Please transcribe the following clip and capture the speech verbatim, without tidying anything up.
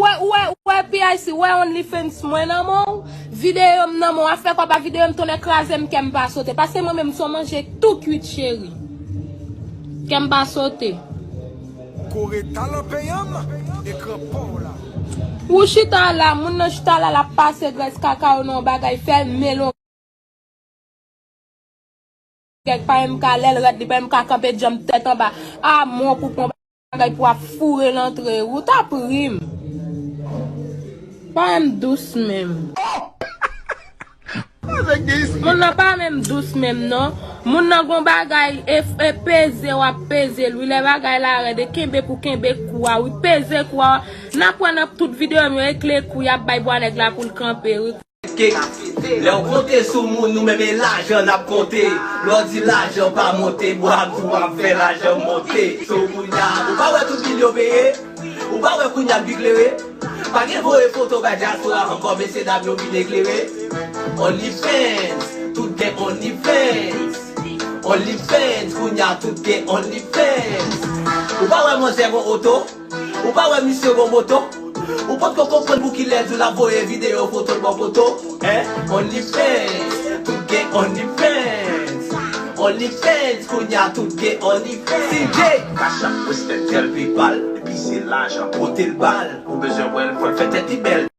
Ou wè, ou wè, ou wè P I C, ou wè OnlyFans mwen nan men w, videyo m nan men w, afè kòb a videyo m tonnè kraze m, kè m pa sote. Paske mwen menm m se yon manje tou kwit cheri. Kè m pa sote. Kore talan peyan m, ekran pa w la. Ou chita la, moun nan chita la, l ap pase grès kaka yo nan yon bagay fè melo. Kèk pa menm ka lè l rèd, li pa menm ka kanpe djanm tèt anba. A mwen pou pran bagay pou ap foure l antre. Ou t ap ri m. Pa menm dous menm. Moun nan pa menm dous menm non. Moun nan gon bagay e, e peze w ap peze l wi. Lè bagay la rèd e kenbe pou kenbe kou a wi. Peze kou a. N ap wè nan tout videyo m yo e kle kou y ap bay bwa nèg la pou l kanpe wi. Kek. Lè w konte sou moun, nou menm e lajan n ap konte. Lè w di lajan pa monte, bwa ap di w ap fè lajan monte. So kounya, ou pa wè tout bil yo peye? Ou pa wè kounya bil klere? Pa gen voye foto bay dyaspora ankò, mesye dam yo vin eklere. OnlyFans, tout gen OnlyFans. OnlyFans, kounya tout gen OnlyFans. Ou pa wè manzè gon oto? Ou pa wè misye gon moto? Ou potko konprann pou kilè di w l ap voye videyo foto l bò poto? Hein? OnlyFans, tout gen OnlyFans. OnlyFans, kounya tout gen OnlyFans. C J! Cash App, Western, Zelle, PayPal, epi se lajan. Pote l ba l. Ou bezwen wè l, fò l fè tèt li bèl.